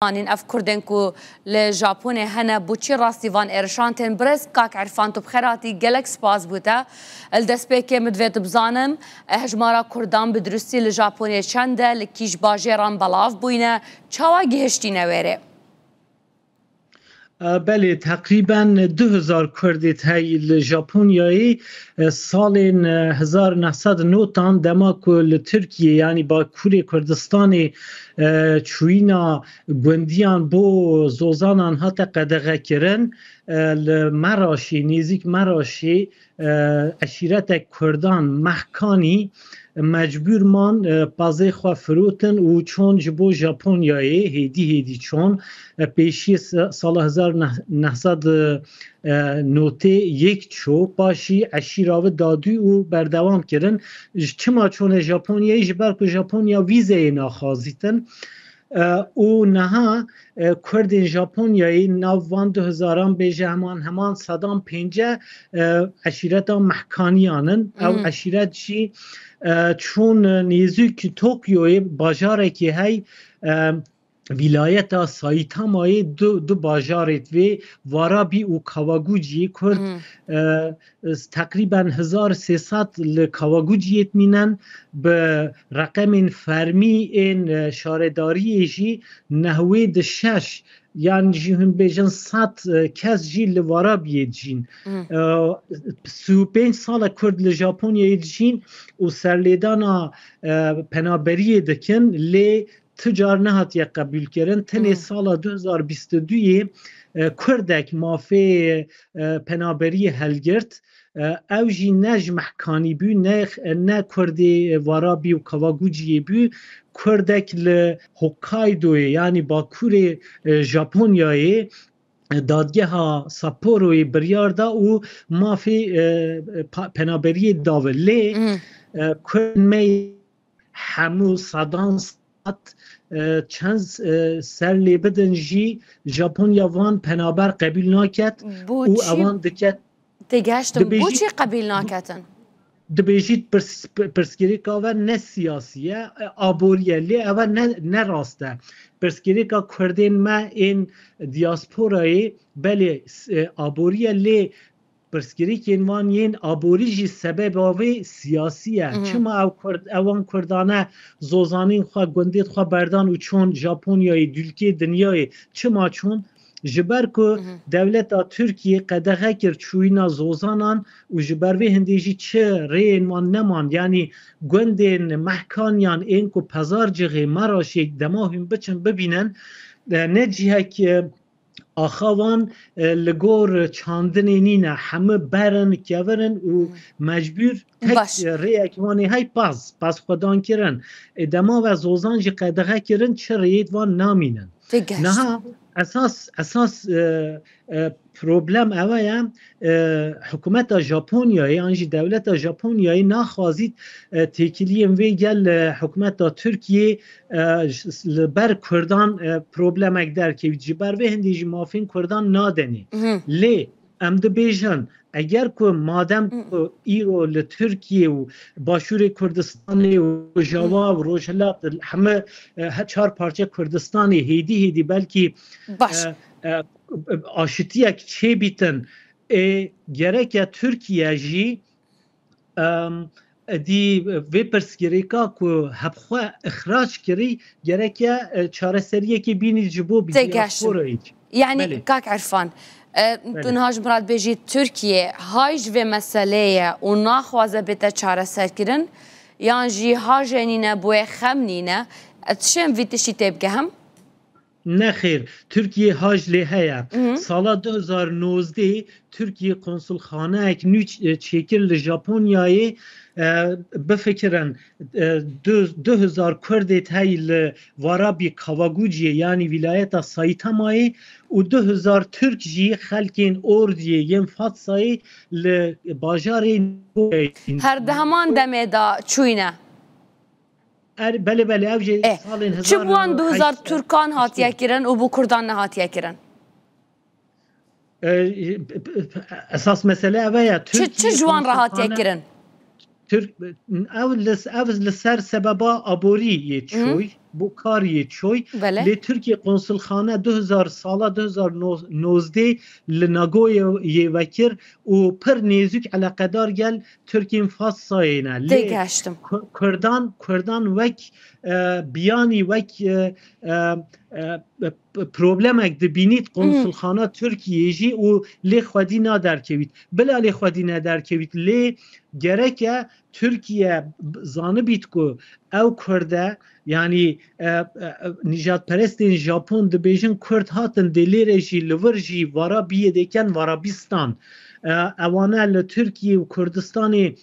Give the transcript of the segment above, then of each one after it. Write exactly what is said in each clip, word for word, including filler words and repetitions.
Anîn ev Kurdên ku li Japonê hene, bo çi rastî van êrişan tên? Birêz kak Erfan, tu bi xêr hatî, gelek spas bo te. Li destpêkê min divê tu bizanim, hejmara Kurdan bi dirustî li Japonê çend e, li kîj bajêran belav bûyne, çawa gihiştîne wêrê? Belê, teqrîben du hezar Kurdê tey li Japonyayê, e, salên, e, hezar neh sed notan, dema ku li Tirkiyê, yanî Bakurê Kurdistanê, e, çûyîna gundiyan bo zozanan hate qedexekirin, e, li Meraşê, nêzîk Meraşê, e, eşîretek Kurdan Mehkanî mecbûr man, e, pazê xwe firotin û çon ji bo Japonyayê, hêdî hêdî çon, e, pêşiyê se-, sala hezar neh sed notê yek ço, paşî eşîra vi dadû û berdewam kirin. Ji çima çone Japonyayê? Ji ber ku Japonya vîzeyê naxwazîtin. E, û niha, e, Kurdên Japonyayê nav van du hezaran bêje heman heman sedan pênceh, e, eşîreta Mehkaniyan in. Ew Hmm. eşîret jî, e, çûn nêzîk Tokyoyê, bajarekî hey, e, vîlayeta Saitamayê du, du bajarê divê Warabi û Kawaguchiyê Kurd, Hmm. e, teqrîben hezar sê sed li Kawaguchiyê dimînin, bi reqemên fermî ên, e, şaredariyê jî nehwê di şeş, yan jî hûn bêjin sed, e, kes jî li Warabiyê dijîn. Hmm. E, sî û pênc sal e Kurd li Japonyayê dijîn û serlêdana, e, penaberiyê dikin, lê tu car nehatiye qebûlkirin. Tenê Hmm. sala du hezar bîst û duyê, e, Kurdek mafê, e, penaberiyê helgirt. E, ew jî ne ji Mehkanî bû, ne, ne Kurdê Warabî û Kawaguchiyê bû. Kurdek li Hokkaidoyê, yanî Bakurê, e, Japonyayê, e, dadgeha Sapporoyê biryar da û mafê, e, pa-, penaberiyê da vir. Lê, Hmm. e, Kurd me hemû sedan sed, e, çend, e, ser lê bidin jî Japonya van penaber qebûl naket Bo û çi ewan diket. Têgihiştim, bo Dibêjî- çi qebîl naketin? Dibêjît pirs-, pirsgirêka ve ne siyasî ye, e, aborî ye, lê ev ne, ne rast e. Pirsgirêka Kurdên me ên diasporayê belê, s-, e, aborî ye, lê pirsgirêkên wan yên aborî jî sebeba vê siyasî ye. Mhm. Çima ew Kurd, ewan Kurdane zozanên xwe, gundên xwe berdan û çûn Japonyayê, dûlkê dinyayê? Çima çûn? Ji ber ku Mhm. dewleta Tirkiyê qedexe kir çûyîna zozanan û ji ber vê hindê jî çi rêyên wan neman, yanî gundên Mehkaniyan ên ku Pezarcixê, Meraşê dema hûn biçin bibînin, e, ne cihek, e, axa wan, e, li gor çandinê nîne, hemû ber in, kevir in û Hmm. mecbûr tek, Baş. e, rêyek wan ê hey paz, paz xwedan kirin. E, dema ve zozan jî qedexe kirin, çi rêyêt van namînin. Têgihişt. Niha esas, esas, e, e, problem ev e, e, hikûmeta Japonyayê, yan jî dewleta Japonyayê naxwazît, e, têkiliyên vê gel, e, hikûmeta Tirkiyê, e, j-, li ber Kurdan, e, problemek derkevît. Ji ber vê hindê jî mafên Kurdan nadenê. Mhm. Lê em dibêjin, eger ku madem Mhm. ku îro li Tirkiyê û Başûrê Kurdistanê û Rojava û Rojhilat, hemû, e, he-, çar parçe Kurdistanê hêdî hêdî belkî, Baş. e, e, aşitiyek çêbîtin, ê, gereke Tirkiye jî, em, êdî vê pirsgirêka ku hebxwe îxrac kirî, gereke, e, çareseriyekê bînî ji bo Têgihiştim. diasporayê. Yanî, Belê. Kak Erfan, e, tu Belê. niha ji min re dibêjî Tirkiye hay ji vê meselê ye û naxwaze bête çareserkirin, yan jî hajê nîne, bo wê xem nîne? Ez dişêm vî tiştî têbigehim? Nexêr, Tirkiye haj lê heye. Mhm. Sala du hezar nozdeh Tirkiye konsulxaneyek nû ç-, çêkir li Japonyayê, e, bifikirin, e, du, du hezar Kurdê tey li Warabi Kawaguchiyê, yanî vîlayeta Saitamayê û du hezar Tirk jî xelkên Ordiyê yên Fatsayê li bajarê Her di heman demê de çûyne. Er, belê, belê, ev jî Eh, salên çi hezar bi wan du hezar Tirkan hatiye kirin û bi Kurdan nehatiye kirin? E, esas mesele ev e ya, Çi, çi Tirkiye ji wan re hatiye konsulxane kirin? Tirk, ev li, ev li ser sebeba aborî yê Hı. çûy. Bo kariyê çoy. Lê Tirkiye konsulxane du hezar sala du hezar nozdeh li Nagoyayê vekir û pir nêzûk eleqedar gel Tirkiyên Fasayê ne. Lê Kurdan, Kurdan wek, e, biyanî wek, e, e, e, problemek dibînît konsulxana Tirkiyê jî û lê xwedî naderkevît. Bila lê xwedî nederkevît. Lê gereke Tirkiye zanibît ku ew Kurd e, yanî, e, e, nîjadperestên Japon dibêjin Kurd hatin dê lêre jî li vir jî Varabiyê dê ken Varabistan. E, ewane li Tirkiye û Kurdistanê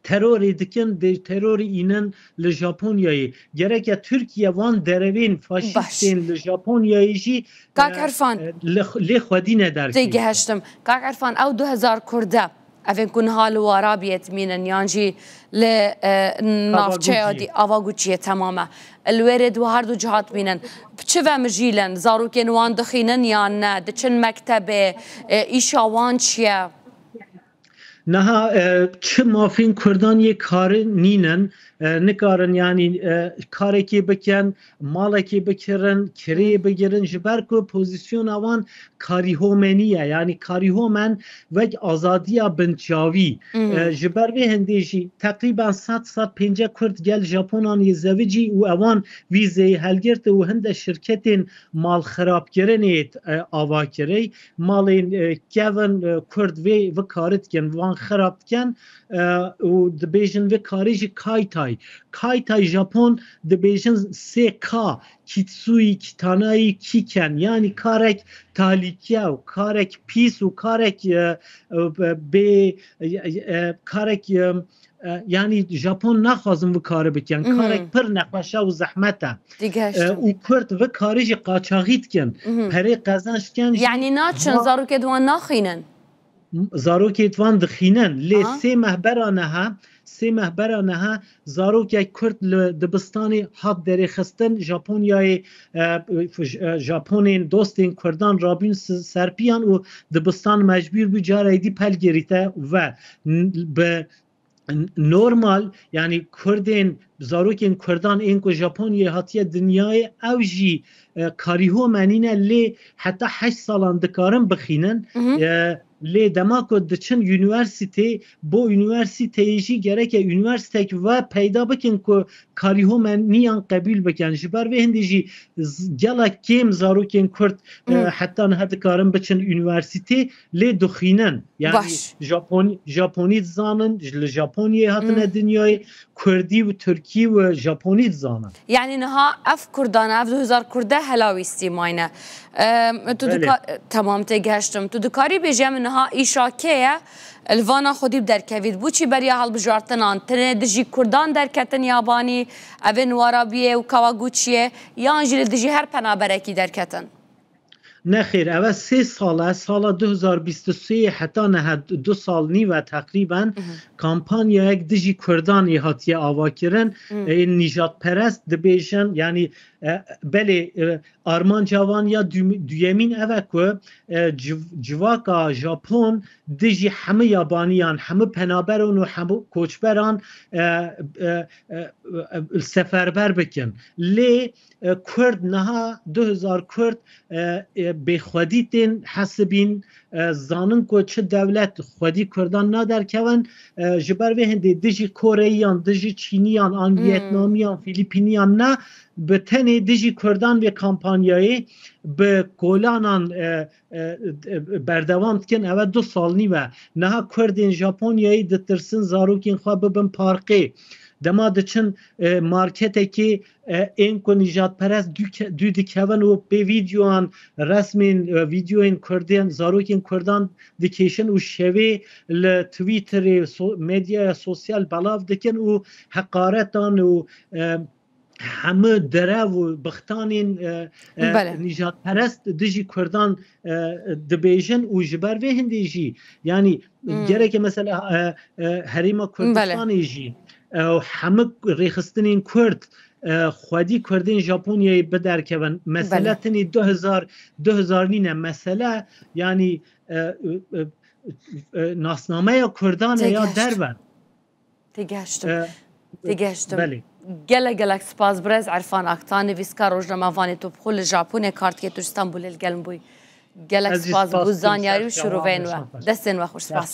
terorê dikin, dê terorê înin li Japonyayê. Gereke Tirkiye van derevên faşîstên li Japonyayê jî, Kak e, Erfan, e, li, lê xwedî nederkevît. Têgihiştim. Kak Erfan, ew du hezar Kurd e. Evên ku niha li Warabiyê dimînin yan jî li, e, navçeya dî, Avaguçiyê, temam e. Li wê rê di her du cihat dimînin. Bi çi ve mijîl in? Zarokên wan dixînin yan ne? Diçin mektebê? E, îşa wan çi ye? Niha, e, çi mafên Kurdan yê karî nînin, e, nikarin, yanî, e, karekê bikin, malekê bikirin, kirê bigirin, ji ber ku pozîsyona wan karîhomenî ye, yanî karîhomen wek azadiya binçavî. E, ji ber vê hindê jî teqrîben sed, sed pênceh Kurd gel Japonan yê zevicî û ewan vîzeyê helgirti û hinde şirketên malxirabkirinê, e, ava kirê. Malên, e, kevin, e, Kurd vê, vê karî dikin, van xirab dikin, e, û dibêjin vê karî jî kaitay. Kaitay Japon dibêjin sê K, kitsui, kitanai, kiken, yanî karek talîke û karek pîs û karek, e, e, bê, e, e, karek, e, e, yanî Japon naxwazin vê karî bikin. Karek pir nexweşe û zehmet e. E, û Kurd vê karî jî qaçaxî dikin. Perê qezenc dikin jî. Yanî naçin, zarokê di wan naxînin? Zarokê di wan dixînin. Lê sê meh bera niha, sê meh bera niha zarokek Kurd li dibistanê hat derêxistin. Japonyayê, e, e, Japonên dostên Kurdan rabûn s-, serpiyan û dibistan mecbûr bû carayê dî pelgirîte ve n-, bi n-, normal, yanî Kurdên, zarokên Kurdan ên ku Japonyayê hatiye dinyayê, ew jî, e, karîhomenî ne, lê heta heşt salan dikarin bixînin. E, lê dema ku diçin unîversîtê, bo unîversîteyê jî gereke unîversîtek ve peyda bikin ku karîhomeniyan qebûl bikin. Ji ber vê hindê jî z-, gelek kêm zarokên Kurd, e, heta niha dikarin biçin unîversîtê, lê dixînin. Yanî Japon-, Japonî dizanin, ji, li Japonyayê hatine dinyayê, Kurdî û Tirkî û Japonî dizanin. Yanî niha ev Kurdan, ev du hezar Kurd e hela wîstî mayne. Em, tu Belê. dika-, temam, têgihiştim. Tu dikarî bêjî em niha îşa kê ye? Li vana xwedî bi derkevît. Boçî beriya hilbijartinan tenê dijî Kurdan derketin yabanî, evên Warabiyê û Kawaguchiyê, yan jî li dijî her penaberekî derketin? Nexêr, ev e sê sal e, sala du hezar bîst û sê heta niha du sal nîv e teqrîben, kampanyayek dijî Kurdan ê hatiye avakirin. Ê nîjadperest dibêjin, yanî, e, belê, e, armanca wan ya dû-, duyemîn ev e ku, e, civ-, civaka Japon dijî hemû yabaniyan, hemû penaberan û hemû koçberan, e, e, e, e, seferber bikin. Lê, e, Kurd niha du hezar Kurd, e, e, bêxwedî tên hesibîn, e, zanin ku çi dewlet xwedî Kurdan naderkevin, e, ji ber vê hindê dijî Koreyiyan, dijî Çîniyan, an Viyetnamiyan, Fîlîpîniyan ne, bi tenê dijî Kurdan vê kampanyayê bi kolanan, e, e, e, berdewam dikin. Ev e du sal nîv e. Niha Kurdên Japonyayê ditirsin zarokên xwe bibin parkê. Dema diçin, e, marketekê, e, ên ku nîjadperest dû ke-, dû dikevin û pê vîdyoan, resmên, e, vîdyoyên Kurdên, zarokên Kurdan dikêşin û şevê li Twitterê, so-, medyaya sosyal belav dikin û heqaretan û, e, hemû derev û bixtanên, e, e, Belê. nîjadperest dijî Kurdan, e, dibêjin û ji ber vê hindê jî, yanî Hmm. gereke mesela, e, e, Herêma Belê. Kurdistanê jî, e, hemû rêxistinên Kurd, e, xwedî Kurdên Japonyayê biderkevin. Mesele Belê. tenê du hezar, du hezar nîne. Mesele, yanî, e, e, e, e, nasnameya Kurdan e ya Têgihiştim. derve. Têgihiştim. E, Têgihiştim. Belê. Gelek gelek spas birêz Erfan Aktan, nivîskar, rojnamevanê, tu bi xwe li Japonê kar dikê, tu ji Stenbolê li gel min bûyî. Gelek spas bo zanyarî û şîroveyên we. Destên we xweş, spas.